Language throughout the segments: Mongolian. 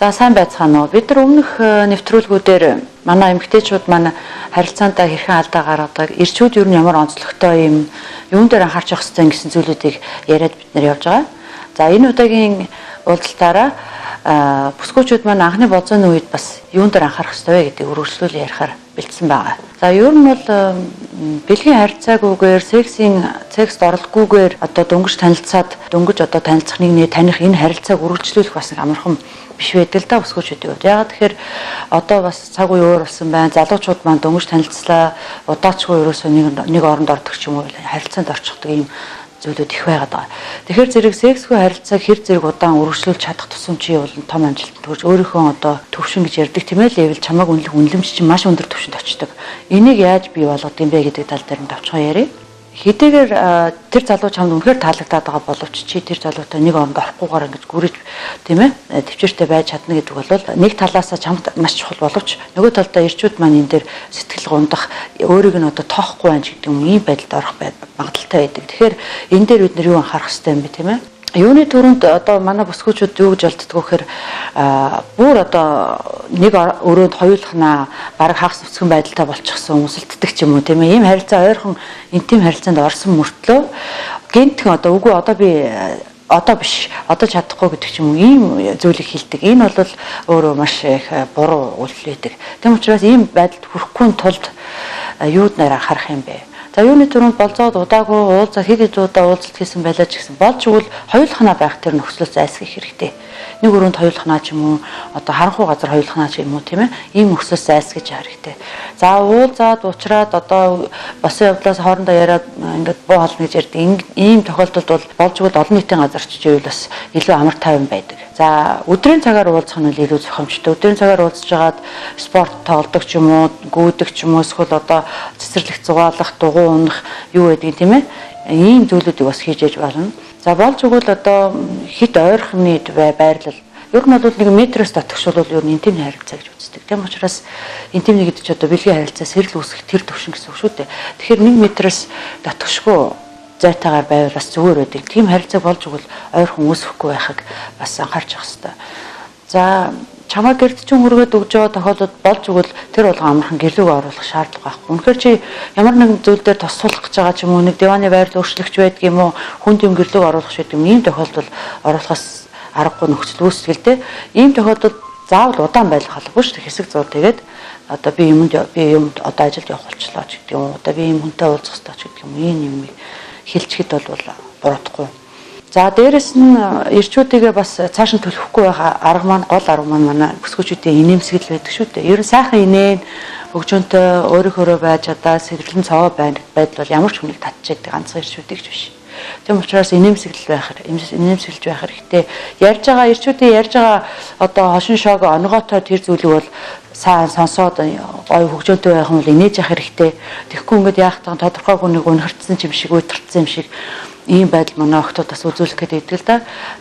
За сайн байцгаана уу? Бид нар өмнөх нэвтрүүлгүүдээр манай эмэгтэйчүүд маань харилцаандаа хэрхэн алдаа гаргадаг, эрчүүд ер нь ямар онцлогтой юм, юун дээр анхаарч явах ёстой гэсэн зүйлүүдийг яриад бид нар явж байгаа. За энэ удаагийн уулзалтаараа бүсгүүчүүд маань анхны болзооны үед бас юун дээр анхаарах ёстой вэ гэдгийг үргэлжлүүл ярихаар бэлдсэн байгаа. За ер нь бол бэлгийн харилцаагүйгээр секст оролтгүйгээр одоо дөнгөж танилцаад дөнгөж одоо танилцах нэгнээ таних энэ харилцааг үргэлжлүүлэх бас нэг амархан биш байдаг л да бүсгүүчүүдийн хувьд. Яагаад тэгэхээр одоо бас цаг үе өөр болсон байна. Залуучууд маань дөнгөж танилцлаа, удаачгүй ерөөсөө нэг оронд ордог ч юм уу харилцаанд орчихдог ийм зүйлүүд их байгаад байгаа. Тэгэхээр зэрэг сексгүй харилцааг хэр зэрэг удаан үргэлжлүүлж чадах тусам чи бол том амжилтанд хүрч өөрийнхөө одоо төвшин гэж ярьдаг тийм ээ level чамайг үнэлэх үнэлэмж чинь маш өндөр төвшөнд очдог. Энийг яаж бий болгох юм бэ гэдэг тал дээр нь товчхон ярив. Хэдийгээр тэр залуу чамд үнэхээр таалагдаад байгаа боловч чи тэр залуутай нэг оронд орохгүйгээр ингэж гүрэж тийм ээ төвчээртэй байж чадна гэдэг бол нэг талаасаа чамд маш чухал боловч нөгөө талдаа эрчүүд маань энэ дээр сэтгэл гундах өөрийг нь одоо тоохгүй байх гэдэг юм ийм байдалд орох магадлалтай байдаг. Тэгэхээр энэ дээр бид нар юу анхаарах хэрэгтэй юм бэ тийм ээ? Юуны түрүүнд одоо манай бүсгүүчүүд юу гэж болддгоо гэхээр бүр одоо нэг өрөөнд хоёулахнаа бараг хагас нүцгэн байдалтай болчихсон өмсөлддөг ч юм уу тийм ээ. Ийм харилцаа ойрхон интим харилцаанд орсон мөртлөө гинтхэн одоо үгүй одоо би одоо биш одоо чадахгүй гэдэг ч юм уу ийм зүйлийг хэлдэг. Энэ бол өөрөө маш их буруу үйлдэл байдаг. Тийм учраас ийм байдалд хүрэхгүй тулд юуд нэр анхаарах юм бэ? За юуны түрүүнд болзоод удаагүй уулзаа хэд хэд удаа уулзалт хийсэн байлаа ч гэсэн болж игэл хоёулахнаа байх тэр нөхцлөөс зайлсхийх хэрэгтэй. Нэг өрөөнд хоёулахнаа ч юм уу одоо харанхуй газар хоёулахнаа ч юм уу тийм ээ ийм нөхцлөөс зайлсхийж хэрэгтэй. За уулзаад уучраад одоо босон явдлаас хоорондоо яриад ингээд буу хоолно гэж ярьдаг. Ийм тохиолдолд бол болж игэл олон нийтийн газар ч ивэл бас илүү амар тайван байдаг. За өдрийн цагаар уулзах нь илүү зохимжтой. Өдрийн цагаар уулзж байгаад спорт тоглодог ч юм уу, гүйдэг ч юм уу, эсвэл одоо цэцэрлэг зугаалах, дугуй унах юу гэдгийг тийм ээ. Ийм зүйлүүдийг бас хийж яж болно. За болж игэл одоо хит ойрхны байрлал ер нь бол нэг метрээс дотгошвол бол ер нь интимний харилцаа гэж үздэг. Тийм учраас интимний гэдэг чинь одоо бэлгийн харилцаа сэрэл үүсгэх тэр төвшин гэсэн үг шүү дээ. Тэгэхээр нэг метрээс дотгошгүй зайтаагаар байвал бас зүгээр байдаг. Тийм харилцааг болж игэл ойрхон үүсэхгүй байхыг бас анхаарч явах хэрэгтэй. За чамайг гэрт чинь хүргээд өгж байгаа тохиолдолд болж игэл тэр болгон амархан гэрлүүгээ оруулах шаардлага байхгүй. Үнэхээр чи ямар нэгэн зүйл дээр тосуулах гэж байгаа ч юм уу нэг диваны байрлал өөрчлөгч байдаг юм уу хүнд юм гэрлүүг оруулах шиг юм ийм тохиолдолд оруулахаас аргагүй нөхцөл үүсгэл дээ. Ийм тохиолдолд заавал удаан байх албагүй шүү дээ. Хэсэг зур тэгээд одоо би юмд одоо ажилд явах болчлоо ч гэдэг юм уу. Одоо би ийм хүнтэй уулзах ёстой ч гэдэг юм уу. Ийм юм хэлчихэд бол буруудахгүй. За дээрэс нь эрчүүдийгээ бас цааш нь төлөхгүй байх арга маань гол арга маань манай бүсгүүчүүдийн инээмсэглэл байдаг шүү дээ. Ер нь сайхан инээн хөгжөөнтэй өөрийнхөөрөө байж чадаа сэрлэн цовоо байдал бол ямар ч хүнийг татчихдаг ганцхан эрчүүдийг ч биш. Тийм учраас инээмсэглэл байх инээмсэглэж байх хэрэгтэй. Ярьж байгаа эрчүүдийн ярьж байгаа одоо хошин шог онгоотой тэр зүйлийг бол сайн сонсоод гоё хөгжөөнтэй байх юм бол инээж явах хэрэгтэй. Тэгэхгүй ингээд яах таа тодорхой хүнийг унхарцсан юм шиг, уйтгарцсан юм шиг ийм байдал манай охтууд бас үзүүлэх гээд байдаг л да.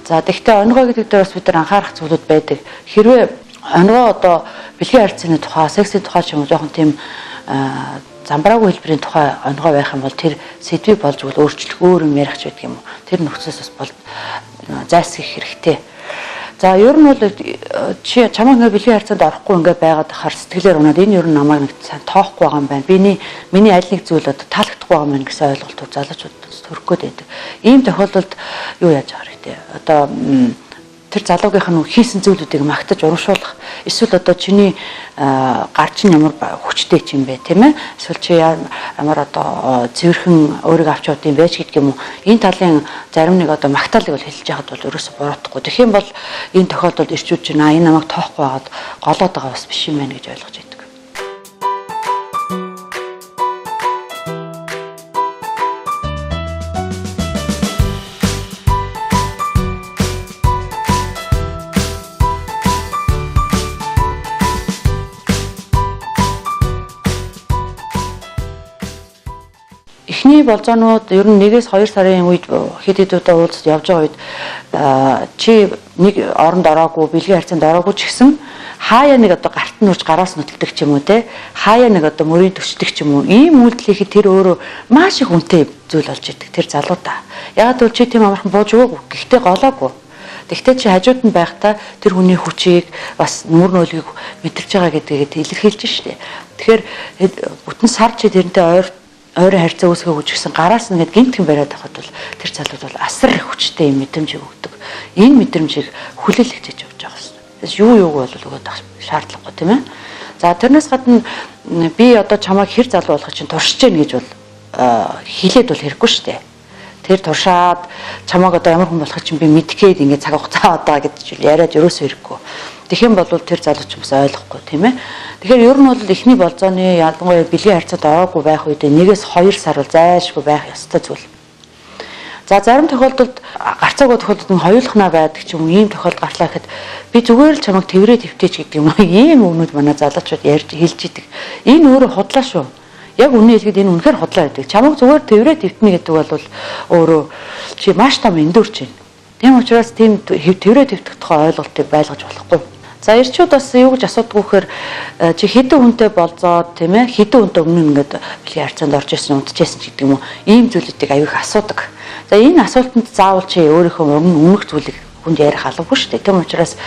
За тэгвэл онгой гэдэг дээр бас бид нар анхаарах зүйлүүд байдаг. Хэрвээ онгой одоо бэлгийн харилцааны тухай, сексийн тухай ч юм уу жоохон тийм замбраагүй хэлбэрийн тухай онгой байх юм бол тэр сэдвийг болж игэл өөрчлөх өөр юм ярих ч байдаг юм уу. Тэр нөхцөөс бас бол зайлсхийх хэрэгтэй. За ер нь бол чи чамайг ингээ бэлгийн харилцаанд орохгүй ингээ байгаад хахаар сэтгэлээр унаад энэ ер нь намайг нэг сайн тоохгүй байгаа юм байна. Миний аль нэг зүйл одоо таалагдахгүй байгаа юм байна гэсэн ойлголтууд залуучуудад төрөх гээд байдаг. Ийм тохиолдолд юу яаж байгаа хэрэгтэй? Одоо тэр залуугийнх нь хийсэн зүйлүүдийг магтаж урамшуулах эсвэл одоо чиний гар чинь ямар хүчтэй ч юм бэ тийм ээ эсвэл чи ямар одоо цэвэрхэн өөрийгөө авч явд юм бэ ч гэдэг юм уу энэ талын зарим нэг одоо магтаалыг бол хэлж яхад бол ерөөсө буруутахгүй. Тэгэх юм бол энэ тохиолдолд эрчүүд чинь энэ намайг тоохгүй байгаад голоод байгаа бас биш юм байна гэж ойлгож байдаг. Эхний болзоонууд ер нь 1-2 сарын үед хэд хэд удаа уулзалт явж байгаа үед чи нэг оронд ороогүй, бэлгийн харилцаанд ороогүй ч гэсэн хаяа нэг одоо гарт нь үрж гараас нуталдаг ч юм уу те хаяа нэг одоо мөрийн төчдөг ч юм уу ийм үйлдэл хийхэд тэр өөрөө маш их үнэтэй зүйл болж идэг тэр залуудаа. Ягаад гэвэл чи тийм амархан бууж өгөөгүй. Гэхдээ голоогүй. Тэгвэл чи хажууд нь байхдаа тэр хүний хүчийг бас нүур нөлгийг мэдэрч байгаа гэдгийг илэрхийлж штэ. Тэгэхээр бүтэн сар чи тэрнтэй ойрын харьцаа үүсгэх үуч гэсэн гараас нэгэд гинтхэн бариад авахд бол тэр залууд бол асар их хүчтэй юм мэдрэмжийг өгдөг. Энэ мэдрэмжийг хүлээлгэж явж байгаа юм. Юу юуг бол өгöd авах шаардлагагүй тийм ээ. За тэрнээс гадна би одоо чамайг хэр залуу болох чинь туршиж гэнэ гэж бол хилээд бол хэрэггүй шүү дээ. Тэр туршаад чамайг одоо ямар хүн болох чинь би мэдгээд ингээд цаг хугацаа одоо гэж яриад ерөөсөө хэрэггүй. Тэгэх юм бол тэр залуу ч бас ойлгохгүй тийм ээ. Тэгэхээр ер нь бол эхний болзооны ялангуяа бэлгийн харьцаад ороогүй байх үедээ 1-2 сар бол зайлшгүй байх ёстой зүйл. За зарим тохиолдолд гарцаагүй тохиолдолд нь хоёулахнаа байдаг ч юм уу ийм тохиолдол гартлаа гэхэд би зүгээр л чамайг тэврээ твтээч гэдэг юм уу ийм өгнүүд манай залуучууд ярьж хэлж идэг. Энэ өөрөө худлаа шүү. Яг үнэ хэлэхэд энэ үнэхээр худлаа байдаг. Чамайг зүгээр тэврээ твтнэ гэдэг бол өөрөө чи маш том эндүрч байна. Тийм учраас тийм тэврээ твтэх тухай ойлголтыг байлгаж болохгүй. За эрчүүд бас юу гэж асуудаг вэхээр чи хэдэн хүнтэй болзоод тийм ээ хэдэн хүнтэй өмнө ингээд бэлгийн харьцаанд орж ирсэн унтжсэн ч гэдэг юм уу ийм зүйлүүдийг аюу их асуудаг. За энэ асуултанд заавал чи өөрийнхөө өмнө өмнөх зүйлийг хүнд ярих албагүй шүү дээ. Тийм учраас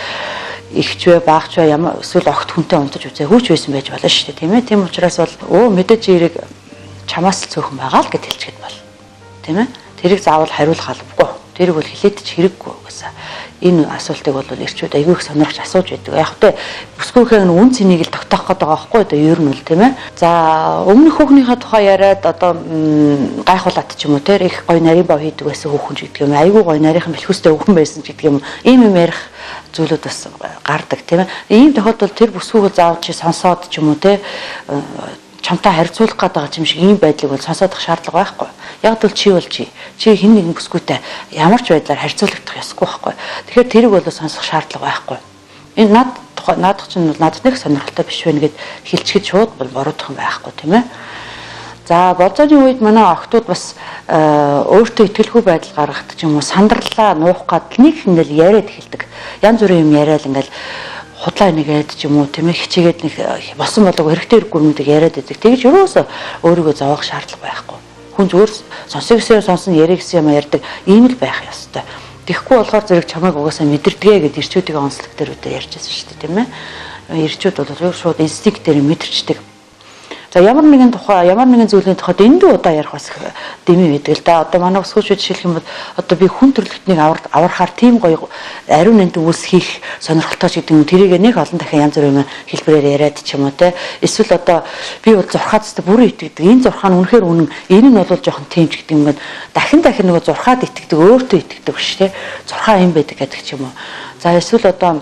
ихч вэ, багч вэ, ямар эсвэл огт хүнтэй унтаж үзээгүй ч байсан байж болно шүү дээ, тийм ээ. Тийм учраас бол өө мэдээж эрэг чамаас л цөөхөн байгаа л гэд хэлчихэд бол. Тийм ээ. Тэрийг заавал хариулах албагүй. Тэрийг бол хэлээд ч хэрэггүй угаасаа. Энэ асуултыг бол эрчүүд аягүй их сонирхож асууж байдаг. Яг тэ бүсгүйхээ үн цэнийг л тогтоох гээд байгаа байхгүй одоо ер нь бол тийм ээ. За өмнөх хүүхнийхээ тухай яриад одоо гайхуулаад ч юм уу тэр их гоё нарийн бов хийдэг байсан хүүхэн ч гэдэг юм. Аягүй гоё нарийнхан бэлхүүстэй өвхөн байсан ч гэдэг юм. Ийм юм ярих зүйлүүд бас гардаг тийм ээ. Ийм тохиолдолд тэр бүсгүйг заавал чи сонсоод ч юм уу те чамтай харьцуулах гээд байгаа юм шиг ийм байдлыг бол сонсоодох шаардлага байхгүй. Яг бол чи бол чи. Чи хэн нэгэн бүсгүйтэй ямар ч байдлаар харьцуулагдах ёсгүй байхгүй. Тэгэхээр тэрийг бол сонсох шаардлага байхгүй. Энэ над тухай наадах чинь бол надад нэг сонирхолтой биш вэ гэд хэлчихэд шууд бол буруутах юм байхгүй тийм ээ. За болзооны үед манай охтууд бас өөртөө итгэлгүй байдал гаргадаг ч юм уу сандарлаа нуух гад нэг ингээл яриад эхэлдэг. Янз бүрийн юм яриад ингээл худлаа нэгээд ч юм уу тийм ээ хичээгээд нэг босон болоог хэрэгтэй хэрэггүй юмнуудыг яриад байдаг. Тэгж ерөөсөө өөрийгөө зовоох шаардлага байхгүй. Хүн зүгээр сонсё гэсэн сонсон, яриа гэсэн юм ярьдаг. Ийм л байх ёстой. Тэгэхгүй болохоор зэрэг чамайг угаасаа мэдэрдэгэ гэд ирчүүдийн онцлог дээр үдэ ярьжсэн шүү дээ, тийм ээ. Ирчүүд бол шууд инстинктээр мэдэрчдэг. За ямар нэгэн тухай, ямар нэгэн зүйлийн тухай дэндүү удаа ярих бас дэмий байдаг л да. Одоо манай өсгөөчүүд жишээлх юм бол одоо би хүн төрөлхтнийг аврахаар тийм гоё ариун нэнт үйлс хийх сонирхолтой ч гэдэг юм. Тэрийг нэг олон дахин янз бүрийн хэлбэрээр яриад ч юм уу те. Эсвэл одоо би бол зурхаад өстө бүрэн итгэдэг. Энэ зурхаа нь үнэхээр үнэн. Энэ нь бол жоохон тийм ч гэдэг юм. Дахин дахин нөгөө зурхаад итгэдэг, өөртөө итгэдэг биш те. Зурхаа юм байдаг гэдэг ч юм уу. За эсвэл одоо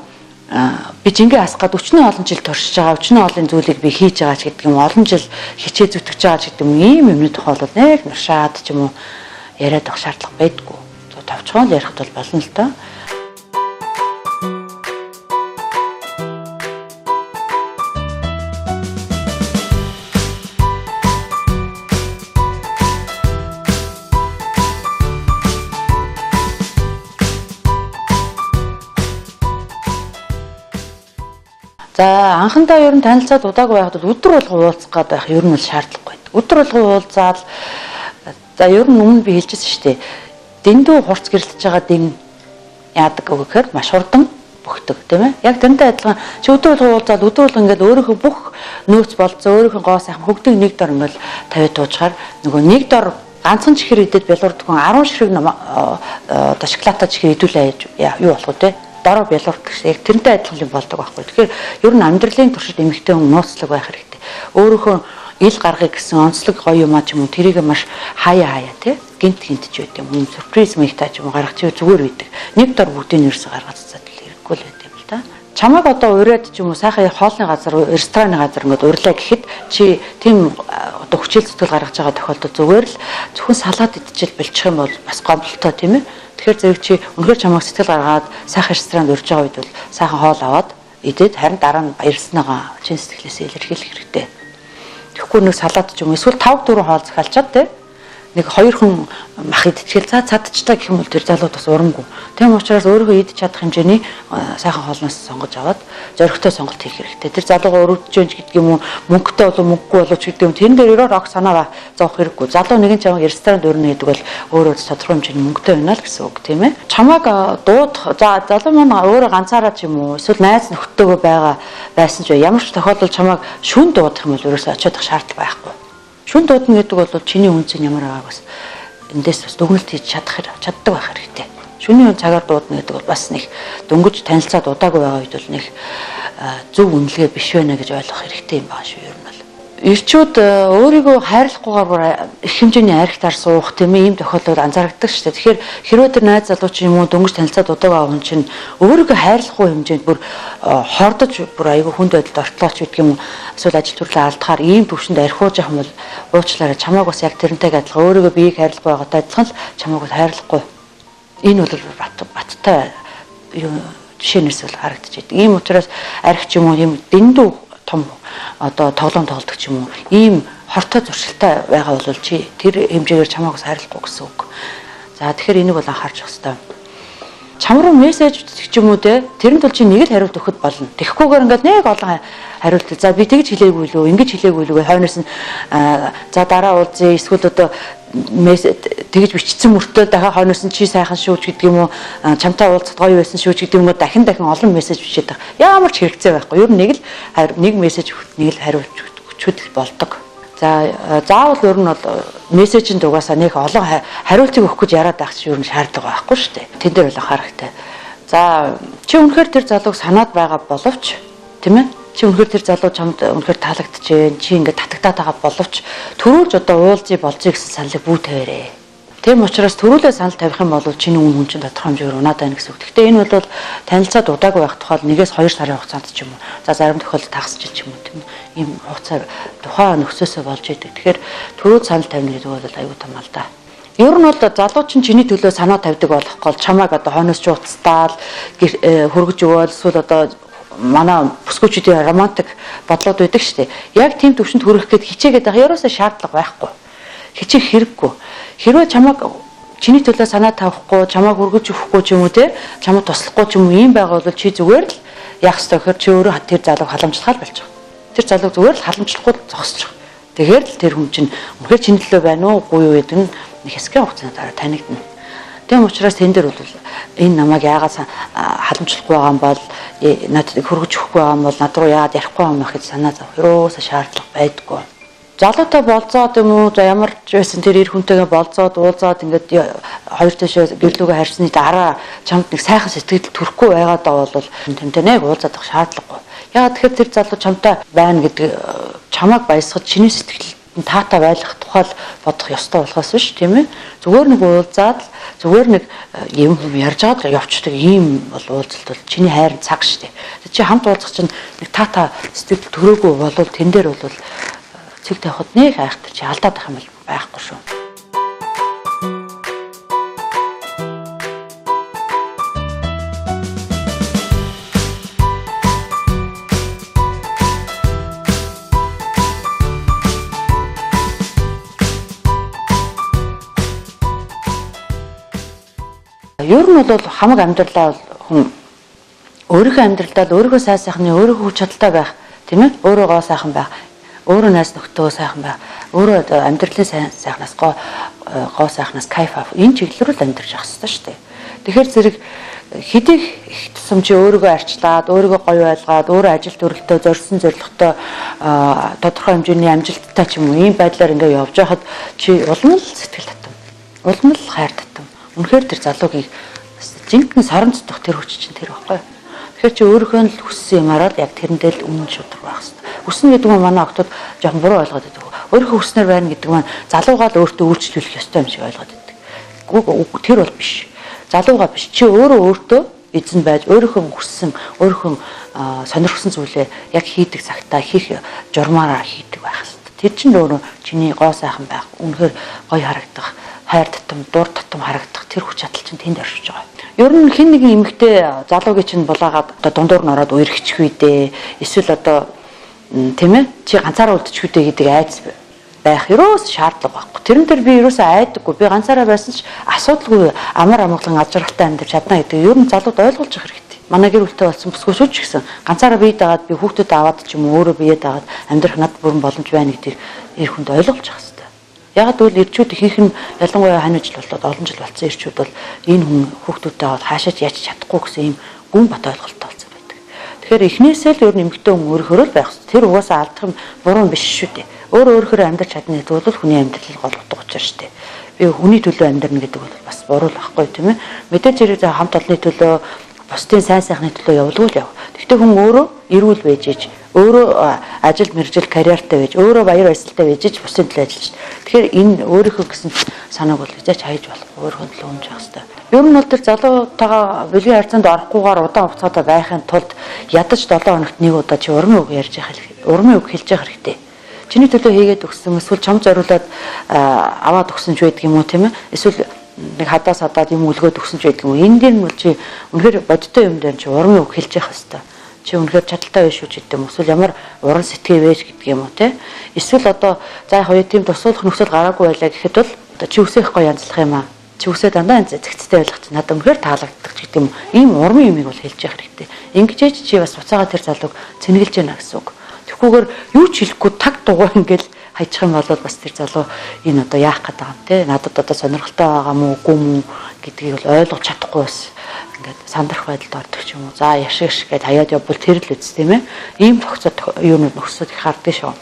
би жингээ асах гад өчнөө олон жил туршиж байгаа, өчнөө олон зүйлийг би хийж байгаа ч гэдэг юм, олон жил хичээ зүтгэж байгаа ч гэдэг юм, ийм юмны тухай бол нэг нушаад ч юм уу яриад авах шаардлага байдгүй. Товчхон л ярихад бол болно л доо. За анхандаа ер нь танилцаад удаагүй байхад бол өдөр болгон уулзах гээд байх ер нь бол шаардлагагүй байдаг. Өдөр болгон уулзаад за ер нь өмнө би хэлжсэн шүү дээ. Дэндүү хурц гэрэлтэж байгаа дэм яадаг гэхээр маш хурдан бөхдөг тийм ээ. Яг тэрнтэй адилхан чи өдөр болгон уулзаад өдөр болгон ингээд өөрийнхөө бүх нөөц болцоо өөрийнхөө гоо сайхан хөгдөг нэг дор ингээд тавиад туучаар нөгөө нэг дор ганцхан чихэр идэд бялуурдаг хүн 10 ширхэг одоо шоколадтай чихэр идүүлээ юу болох вэ те? Дороо бялуурдаг шиг яг тэрнтэй адилхан юм болдог байхгүй. Тэгэхээр ер нь амьдралын туршид эмэгтэй хүн нууцлаг байх хэрэгтэй. Өөрийнхөө ил гаргыг гэсэн онцлог гоё юм а ч юм уу тэрийг маш хаяа хаяа тий гинт гинт ч байт юм. Сюрприз мэгтэй ч юм уу гаргах чи зүгээр байдаг. Нэг дор бүгдийг нь ерөөсө гаргаж цаад л хэрэггүй л байт юм л да. Чамайг одоо ураад ч юм уу сайхан хоолны газар, рестораны газар ингээд урлаа гэхэд чи тийм одоо хүчил зүтгэл гаргаж байгаа тохиолдолд зүгээр л зөвхөн салаад идчихэл болчих юм бол бас гомдолтой тийм ээ. Тэгэхээр зэрэг чи үнэхээр чамайг сэтгэл гаргаад сайхан ресторанд урьж байгаа үед бол сайхан хоол аваад идээд харин дараа нь баярлсанаагаа чин сэтгэлээсээ илэрхийлэх хэрэгтэй. Тэгэхгүй нэг салаад ч юм эсвэл 5 4 хоол захиалчаад те. Нэг хоёрхан мах идчихэл за цадчтай гэх юм бол тэр залууд бас урамгүй. Тийм учраас өөрийнхөө идэж чадах хэмжээний сайхан хоолноос сонгож аваад зоригтой сонголт хийх хэрэгтэй. Тэр залуугаа өрөвдөж гэнч гэдэг юм уу, мөнгөтэй болов мөнгөгүй болов ч гэдэг юм. Тэрэн дээр ерөөр ог санаа зовох хэрэггүй. Залуу нэгэн чамайг ресторанд өрнө гэдэг бол өөрөө тодорхой хэмжээний мөнгөтэй байна л гэсэн үг, тийм ээ. Чамайг дуудах, за залуу маань өөрөө ганцаараа ч юм уу, эсвэл найз нөхдөдөө байгаа байсан ч ямар ч тохиолдолд чамайг шүн дуудах юм бол ерөөсөө очиод шаардлага байхгүй. Шүн дуудана гэдэг бол чиний үнц нь ямар байгааг бас эндээс бас дүгнэлт хийж чаддаг байх хэрэгтэй. Шөнийн үн цагаар дуудана гэдэг бол бас нэг дөнгөж танилцаад удаагүй байгаа үед бол нэг зөв үнэлгээ биш байна гэж ойлгох хэрэгтэй юм байна шүү ер нь бол. Ирчүүд өөрийгөө хайрлахгүйгээр бүр их хэмжээний архитаар суух тийм ээ ийм тохиолдол анзаардаг шүү дээ. Тэгэхээр хэрвээ тэр найз залуу ч юм уу дөнгөж танилцаад удаагүй хүн чинь өөрийгөө хайрлахгүй хэмжээнд бүр хордож бүр айгүй хүнд байдалд ортлоо ч гэдэг юм уу, эсвэл ажил төрлөө алдахаар ийм төвшөнд архиуж явах юм бол уучлаарай, чамааг бас яг тэрнтэйг адилхан өөрийгөө биеийг хайрлахгүй байгаатай адилхан л чамааг бас хайрлахгүй. Энэ бол баттай юу жишээнээс бол харагдаж байдаг. Ийм учраас арх ч юм уу ийм дэндүү том одоо тоглоом тоглодог ч юм уу ийм хортой зуршилтай байгаа бол чи тэр хэмжээгээр чамааг бас хайрлахгүй гэсэн үг. За тэгэхээр энийг бол анхаарч явах хэрэгтэй. Чам руу мессеж бичдэг ч юм уу те, тэрэн тул чи нэг л хариулт өгөхөд болно. Тэгэхгүйгээр ингээд нэг олон хариулт, за би тэгж хэлээгүй лүү, ингэж хэлээгүй лүү гэж хойноос нь за дараа уулзъя, эсвэл одоо тэгж бичсэн мөртөө дахиад хойноос нь чи сайхан шүү ч гэдэг юм уу, чамтай уулзахад гоё байсан шүү ч гэдэг юм уу, дахин дахин олон мессеж бичээд байгаа. Ямар ч хэрэгцээ байхгүй. Ер нь нэг л нэг мессеж өгөхөд нэг л хариулт өгчүүд л болдог. За заавал ер нь бол мессежинд угаасаа нэг олон хариултыг өгөх гэж яриад байх чинь ер нь шаардлага байхгүй шүү дээ. Тэн дээр бол анхаарахтай. За чи үнэхээр тэр залууг санаад байгаа боловч тийм ээ? Чи үнэхээр тэр залуу чамд үнэхээр таалагдчихээн, чи ингээд татагтаад байгаа боловч төрүүлж одоо уулзъя болзъя гэсэн саналыг бүү тавиарэ. Тийм учраас төрүүлээ санал тавих юм бол чиний үн хүн чинь тодорхой хэмжээгээр унаад байна гэсэн үг. Гэхдээ энэ бол танилцаад удаагүй байх тухай 1-2 сарын хугацаанд ч юм уу. За зарим тохиолдолд тагас жил ч юм уу тийм ийм хугацаа тухайн нөхцөөсөө болж идэг. Тэгэхээр төрүүд санал тавина гэдэг бол аюу том л да. Ер нь бол залуу чинь чиний төлөө санаа тавьдаг болох гол чамайг одоо хойноос ч уцтаал хөргөж өгөөл эсвэл одоо манай бүсгүүчүүдийн романтик бодлууд байдаг шүү дээ. Яг тийм төвшөнд хүрэх гээд хичээгээд байх ерөөсөө шаардлага байхгүй. Хичээх хэрэггүй. Хэрвээ чамайг чиний төлөө санаа тавихгүй, чамайг хөргөж өгөхгүй ч юм уу те, чамайг туслахгүй ч юм уу ийм байгаа бол чи зүгээр л яах ёстой гэхээр чи өөрөө тэр залууг халамжлахаар болж байгаа. Тэр залууг зүгээр л халамжлахгүй зогсож байгаа. Тэгэхээр л тэр хүн чинь үнэхээр чиний төлөө байна уу, үгүй юу гэдэг нь нэг хэсгийн хугацааны дараа танигдана. Тийм учраас тэн дээр бол энэ намайг яагаад халамжлахгүй байгаа юм бол, надад хөргөж өгөхгүй байгаа юм бол, над руу яагаад ярихгүй байгаа юм бэ гэж санаа зовх ерөөсөө шаардлага байдаггүй. Залуутай болзоод юм уу, за ямар ч байсан тэр эр хүнтэйгээ болзоод уулзаад ингээд хоёр тийшээ гэрлүүгээ харьсны дараа чамд нэг сайхан сэтгэл төрөхгүй байгаад байгаа бол тэмтэй нэг уулзаад байх шаардлагагүй. Яагаад тэгэхээр тэр залуу чамтай байна гэдэг чамайг баясгаж чиний сэтгэлд нь таатай байлгах тухай л бодох ёстой болохоос биш тийм ээ. Зүгээр нэг уулзаад л зүгээр нэг юм юм ярьж байгаа л явчихдаг ийм бол уулзалт бол чиний хайр цаг шүү дээ. Чи хамт уулзах чинь нэг таатай сэтгэл төрөөгүй болвол тэн дээр бол цэг тавихад нэг айхтар чи алдаад байх юм бол байхгүй шүү. Ер нь бол хамаг амьдралаа бол хүн өөрийнхөө амьдралдаа л өөрийнхөө сайн сайхны өөрийнхөө хүч чадалтай байх тийм ээ, өөрөө гоо сайхан байх, өөрөө найз нөхдөд сайхан байх, өөрөө амьдралын сайн сайхнаас гоо сайхнаас кайф авах энэ чиглэл рүү л амьдарч явах хэрэгтэй шүү дээ. Тэгэхээр зэрэг хэдий их тусам чи өөрийгөө арчлаад, өөрийгөө гоё байлгаад, өөрөө ажил төрөлтөө зорьсон зорилготой тодорхой хэмжээний амжилттай ч юм уу ийм байдлаар ингээ явж байхад чи улам л сэтгэл татам, улам л хайр татам. Үнэхээр тэр залуугийг жинхэнэ соронцдох тэр хүч чинь тэр байхгүй. Тэгэхээр чи өөрийнхөө л хүссэн юмараа л яг тэрэндээ л үнэн шударга байх хэрэгтэй. Хүснэ гэдэг нь манай охтууд жоохон буруу ойлгоод байдаг. Өөрийнхөө хүснээр байна гэдэг маань залуугаа л өөртөө үйлчлүүлэх ёстой юм шиг ойлгоод байдаг. Тэр бол биш. Залуугаа биш. Чи өөрөө өөртөө эзэн байж, өөрийнхөө хүссэн, өөрийнхөө сонирхсан зүйлээ яг хийдэг цагтаа хийх журмаараа хийдэг байх хэрэгтэй. Тэр чинь өөрөө чиний гоо сайхан байх, үнэхээр гоё харагдах, хайр татам, дур татам харагдах тэр хүч чадал чинь тэнд оршиж байгаа. Ер нь хэн нэгэн эмэгтэй залуугийн чинь булаагаад одоо дундуур нь ороод үерхчих үү дээ. Эсвэл одоо тийм ээ чи ганцаараа үлдчих үү дээ гэдэг айц байх ерөөс шаардлага байхгүй. Тэрэн дээр би ерөөсөө айдаггүй. Би ганцаараа байсан ч асуудалгүй амар амгалан аз жаргалтай амьдарч чадна гэдэг ер нь залууд ойлгуулж явах хэрэгтэй. Манай гэр бүлтэй болсон бүсгүйчүүд ч гэсэн ганцаараа бие дагаад би хүүхдүүдэд аваад ч юм уу өөрөө бие дагаад амьдрах надад бүрэн боломж байна гэдгийг эр хүнд ойлгуулж явах хэрэгтэй. Яг гэвэл эрчүүд ихэнх нь ялангуяа хань жил болоод олон жил болсон эрчүүд бол энэ хүн хүүхдүүдтэй аваад хаашаач яаж чадахгүй гэсэн ийм гүн бат ойлголттой болсон байдаг. Тэгэхээр эхнээсээ л ер нь эмэгтэй хүн өөрөөр л байх хэрэгтэй. Тэр угаасаа алдах юм буруу биш шүү дээ. Өөр өөрөөр амьдрч чадна гэдэг бол хүний амьдрал гол утга учир шүү дээ. Би хүний төлөө амьдрна гэдэг бол бас буруу л байхгүй тийм ээ. Мэдээж хэрэг хамт олонны төлөө бусдын сайн сайхны төлөө явуулгүй л яв. Гэхдээ хүн өөрөө эрүүл байж иж, өөрөө ажил мэргэжил карьертай байж, өөрөө баяр баясгалтай байж иж бусдын төлөө ажиллаж. Тэгэхээр энэ өөрийнхөө гэсэн санааг бол хязгаарч хайж болохгүй, өөрийнхөө төлөө өмж явах хэрэгтэй. Ер нь бол тэр залуутайгаа бэлгийн харьцаанд орохгүйгээр удаан хугацаатай байхын тулд ядаж 7 хоногт нэг удаа чи урмын үг ярьж явах, урмын үг хэлж явах хэрэгтэй. Чиний төлөө хийгээд өгсөн эсвэл чам зориулаад аваад өгсөн ч байдаг юм уу тийм ээ? Эсвэл нэг хадаас хадаад юм үлгөөд өгсөн ч байдаг юм уу? Энэ дэр нь бол чи үнэхээр бодиттой юм дээр чи урмын үг хэлж явах хэрэгтэй. Чи үнэхээр чадaltaй байж шүү гэдэг юм. Эсвэл ямар уран сэтгэл байж гэдэг юм уу те? Эсвэл одоо за яг хоёр тийм тусуулах нөхцөл гараагүй байлаа гэхэд бол одоо чи үсэх гоё янзлах юм аа. Чи үсээ дандаа янз зэгцтэй байх чи надад үнэхээр таалагддаг ч гэдэг юм. Ийм урмын юмыг бол хэлж явах хэрэгтэй. Ингэж ээж чи бас буцаага тэр залууг цэнгэлж яана гэсэн үг. Тэгхүүгээр юу ч хэлэхгүй таг дугуй ингээл хайчих юм бол бас тэр залуу энэ одоо яах гээд байгаа юм те, надад одоо сонирхолтой байгаа мó үгүй мүү гэдгийг бол ойлгож чадахгүй бас ингээд сандрах байдалд ордог ч юм уу. За яшиг шиг гээд хаяад явбал тэр л үз тийм ээ. Ийм зохицоод юунууд нөхцөл их харддаг шүү.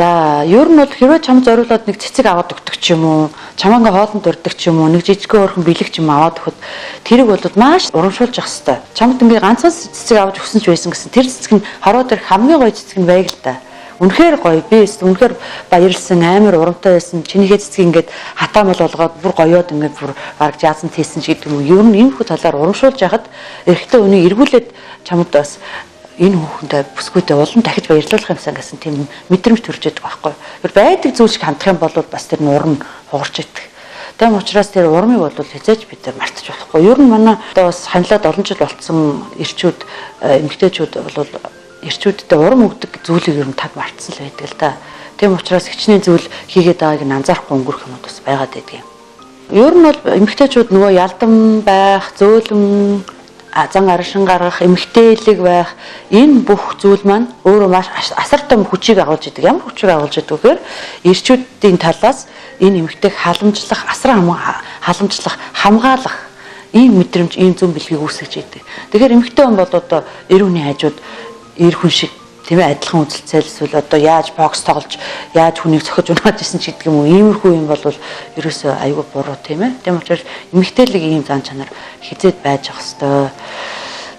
За, ер нь бол хэрвээ чам зориулаад нэг цэцэг аваад өгдөг ч юм уу, чамаа ингээ хоолнд урьдаг ч юм уу, нэг жижигхэн өөрхөн бэлэг ч юм аваад өгөхөд тэрийг бол маш урамшуулж явах хэрэгтэй. Чамд ингээ ганцхан цэцэг авч өгсөн ч байсан гэсэн тэр цэцэг нь хороо дээр хамгийн гоё цэцэг нь байг л та. Үнэхээр гоё, би үнэхээр баярлсан, амар урамтай байсан. Чинийхээ цэцгийг ингээд хатаамал болгоод бүр гоёод ингээд бүр бараг жаазан тийсэн ч гэдэг юм уу. Ер нь иймэрхүү талаар урамшуулж яхад эрэгтэй үнийг эргүүлээд чамд бас энэ хүүхэндээ бүсгүйдээ улам дахиж баярлуулах юмсан гэсэн тийм мэдрэмж төрж яадаг байхгүй. Тэр байдаг зүйл шиг хандах юм бол бас тэр нурм хугарч идэх. Тийм учраас тэр урмыг бол хязгаарч бид нар мартаж болохгүй. Ер нь манай одоо бас ханилаад олон жил болцсон эрчүүд, эмэгтэйчүүд бол эрчүүддээ урам өгдөг зүйлийг ер нь таг мартсан л байдаг л да. Тийм учраас хичнээн зүйл хийгээд байгааг нь анзаарахгүй өнгөрөх юмуд бас байгаад байдаг юм. Ер нь бол эмэгтэйчүүд нөгөө ялдан байх, зөөлөн зан аршин гаргах, эмэгтэйлэг байх энэ бүх зүйл маань өөрөө маш асар том хүчийг агуулж идэг. Ямар хүчийг агуулж идэг вэ гэхээр эрчүүдийн талаас энэ эмэгтэйг халамжлах, асран халамжлах, хамгаалах ийм мэдрэмж, ийм зүн бэлгийг үүсгэж идэг. Тэгэхээр эмэгтэй хүн бол одоо эр хүний хажууд эр хүн шиг тийм ээ адилхан үзэлцэл эсвэл одоо яаж бокс тоглож, яаж хүнийг цохиж унааж исэн ч гэдэг юм уу. Иймэрхүү юм бол ерөөсөө айгүй буруу тийм ээ. Тийм учраас эмэгтэйлэг ийм зан чанар хизээд байж ах хэвээр.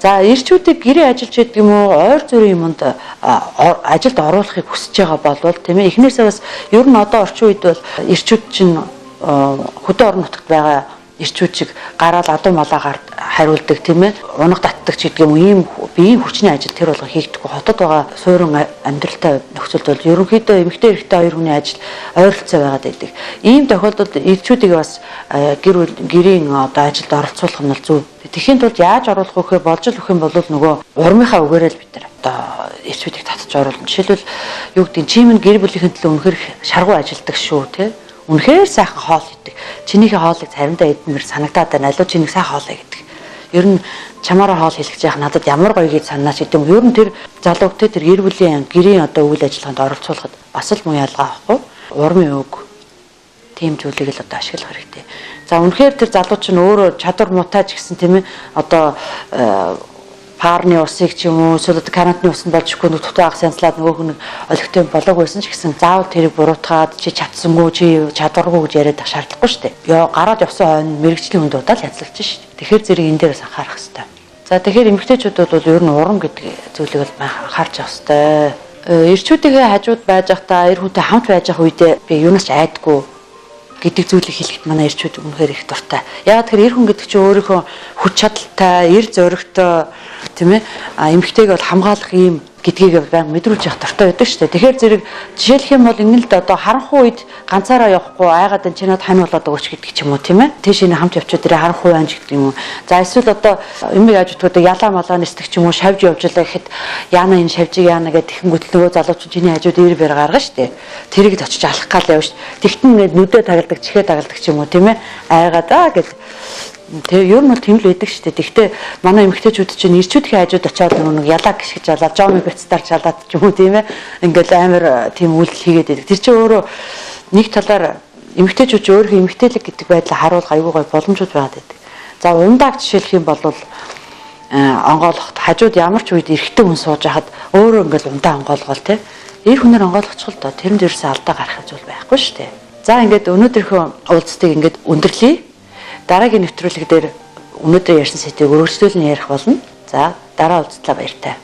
За, эрчүүдийг гэрээ ажиллаж байдаг юм уу, ойр зүрийн юмд ажилд оруулахыг хүсэж байгаа болвол тийм ээ. Эхнээсээ бас ер нь одоо орчин үед бол эрчүүд чинь хөдөө орон нутагт байгаа эрчүүд шиг гараал адуу малаагаар хариулдаг тийм ээ. Унаг татдаг ч гэдэг юм уу, ийм биеийн хүчний ажил тэр болго хийгдэхгүй. Хотод байгаа суурин амьдралтай нөхцөлд бол ерөнхийдөө эмэгтэй эрэгтэй хоёр хүний ажил ойролцоо байгаад байдаг. Ийм тохиолдолд эрчүүдийг бас гэр гэрийн одоо ажилд оролцуулах нь бол зөв. Тэхийн тулд яаж оруулах вэ гэхээр болж л өгөх юм бол нөгөө урмынхаа үгээрээ л бид нар одоо эрчүүдийг татж оруулна. Жишээлбэл юу гэдэг нь чи минь гэр бүлийнхэн төлөө үнэхээр шаргуу ажилдаг шүү тий. Үнэхээр сайхан хоол идэг. Чинийхээ хоолыг заримдаа идмээр санагдаад байна. Алуу чи нэг сайхан хоолой гэдэг. Ер нь чамаараа хоол хэлэх яах надад ямар гоё гэж санаач гэдэг юм. Ер нь тэр залууг те тэр гэр бүлийн гэрийн одоо үйл ажиллагаанд оролцуулахад бас л муу ялгаа авахгүй. Урмын үг тийм зүйлийг л одоо ашиглах хэрэгтэй. За үнэхээр тэр залуу чинь өөрөө чадвар муутай ч гэсэн тийм ээ одоо парны усыг ч юм уу эсвэл одоо карантины ус нь болж ихгүй нэг дутуу агс янзлаад нөгөө хүн олигтой болоог байсан ч гэсэн заавал тэрийг буруутгаад чи чадсангүй чи чадваргүй гэж яриад ах шаардлагагүй шүү дээ. Йоо гараад явсан хойно мэрэгжлийн хүнд удаал янзлаж шүү дээ. Тэгэхээр зэрэг энэ дээрээс анхаарах хэрэгтэй. За тэгэхээр эмэгтэйчүүд бол ер нь урам гэдэг зүйлийг бол анхаарч явах хэрэгтэй. Эрчүүдийн хажууд байж байхдаа эр хүнтэй хамт байж байх үедээ би юунаас ч айдгүй гэдэг зүйлийг хэлэхэд манай эрчүүд үнэхээр их дуртай. Яг тэгэхээр эр хүн гэдэг чинь өөрийнхөө хүч чадалтай, эр зоригтой тийм ээ. А эмэгтэйг бол хамгаалах ийм Гэдгийг баян мэдрүүлж явах дуртай байдаг шүү дээ. Тэгэхээр зэрэг жишээлх юм бол ингэн л дээ, одоо харанхуй үед ганцаараа явахгүй айгаад энэ чинад хань болоод өгөөч гэдэг ч юм уу, тийм ээ. Тийш энэ хамт явчаад ирээ, харанхуй байна ч гэдэг юм уу. За, эсвэл одоо юм яаж боддог, ялаа малаа нисдэг ч юм уу, шавж явж лаа гэхэд яана энэ шавжиг яана гэх тэгэнгүүт нөгөө залуучууд чиний хажууд ир бэр гаргана шүү дээ. Тэрийг л очиж алах гал явна шүү дээ. Тэгтэн ингээд нүдэ тагалдаг, чихээ тагалдаг ч юм уу, тийм ээ. Айгаад аа гэл. Тэгээ ер нь бол тийм л байдаг шүү дээ. Тэгвэл манай эмэгтэйчүүд чинь ирчүүдхийн хажууд очиод нэг ялаа гიშгэж алаад, жоомыг бяцтар чалаад ч юм уу, тийм ээ. Ингээл амар тийм үйлдэл хийгээд байдаг. Тэр чинь өөрөө нэг талаар эмэгтэйчүүд чинь өөрийнхөө эмэгтэйлэг гэдэг байдлаа харуулах аюул гой боломжууд байгаад байдаг. За, ундааг жишээлх юм бол онгойлоход хажууд ямар ч үед эрэгтэй хүн сууж хахад өөрөө ингээл ундаа онгойлгоол те. Эр хүнээр онгойлгочих л доо. Тэрэнд ерөөсөө алдаа гарах зүйл байхгүй шүү дээ. За, ингээд өнөөдрийнхөө уулзтыг ингээд өндөрлөе. Дараагийн нэвтрүүлэг дээр өнөөдөр ярьсан сэдвийг өргөжлүүлэн ярих болно. За, дараа уулзтлаа, баяртай.